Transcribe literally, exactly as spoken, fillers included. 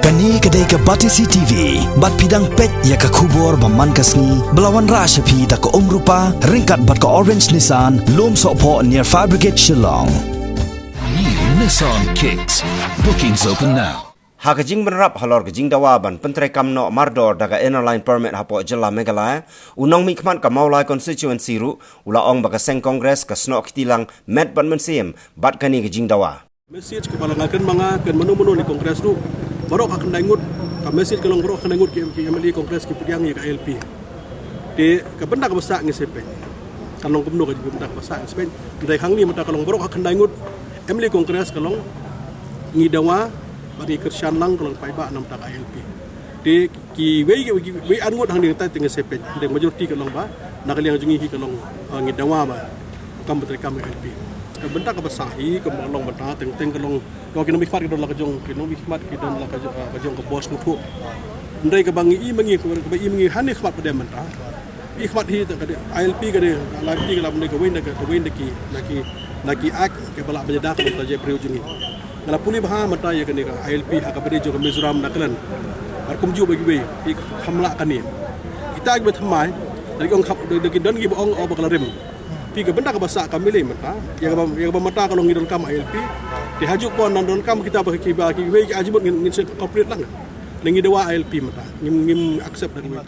Kane ka dei ka Batesi T V, bad phi dang peit ïa ka khubor ba man ka sngi, ba la wanrah sha phi da ka Umrupa, ryngkat bad ka Orange Nissan, Lumsohphoh near Fire Brigade Shillong. New Nissan Kicks. Bookings open now. Ha ka jingbynrap halor ka jingdawa ban pyntreikam noh mardor da ka Inner Line Permit hapoh jylla Meghalaya, u nongmihkhmat ka Mawlai Constituency ruh u la ong ba ka seng Congress ka snoh kti lang met bad mynsiem bad kane ka jingdawa. Message kaba la nga kren ma nga, kren mano mano na Congress ruh, baroh ka khyndai ngut, ka message ka long baroh ka khyndai ngut ki, ki M L A Congress ki pdiang ïa ka I L P. Te ka bynta kaba sah ngi sa peit. Ka long kumno ka bynta kaba sah ngi sa peit. Hynrei hangne mynta ka long baroh ka khyndai ngut M L A Congress ka long ngi dawa bad ngi kyrshan lang ka long paidbah na bynta ka I L P. Te kiwei, kiwei ar ngut hangne, te ngi sa peit. Hynrei majority ka long ba na ka liang jong ngi hi ka long, ah, ngi dawa ba kam pyntreikam ka I L P. Ka bynta kaba sah hi ka long mynta teng teng ka long, ka ki nongmihkhmat ki don la ka jong, ki nongmihkhmat ki don la ka jong, ah, ka jong ka bor sngewthuh. Hynrei kaba ngi i ma ngi, kaba i ma ngi hangne khmat pat de mynta. I khmat hi ta ka dei, I L P ka dei, I L P ka la mynta ka wei na ka, ka wei na ki, na ki, na ki act kaba lah ban ïada ka long ta jait briew jong ngi. Nga la pule bha mynta ïa kane ka I L P ha kaba dei jong ka Mizoram, Nagaland. Bad kumjuh ba kiwei, ki kham lah kane. Kita kiba thymmai, da ki ong kham, da, da ki don kiba ong, oh, ba ka la rim. Te ka bynta kaba sah kam lei mynta, ïa kaba, ïa kaba mynta ka long ngi donkam I L P. Te ha juh por nang donkam kita ba kiba, kiwei ki arjumut ngin, ngin sa cooperate lang. Nang ngi dawa I L P mynta, ngim, ngim accept da kiwei.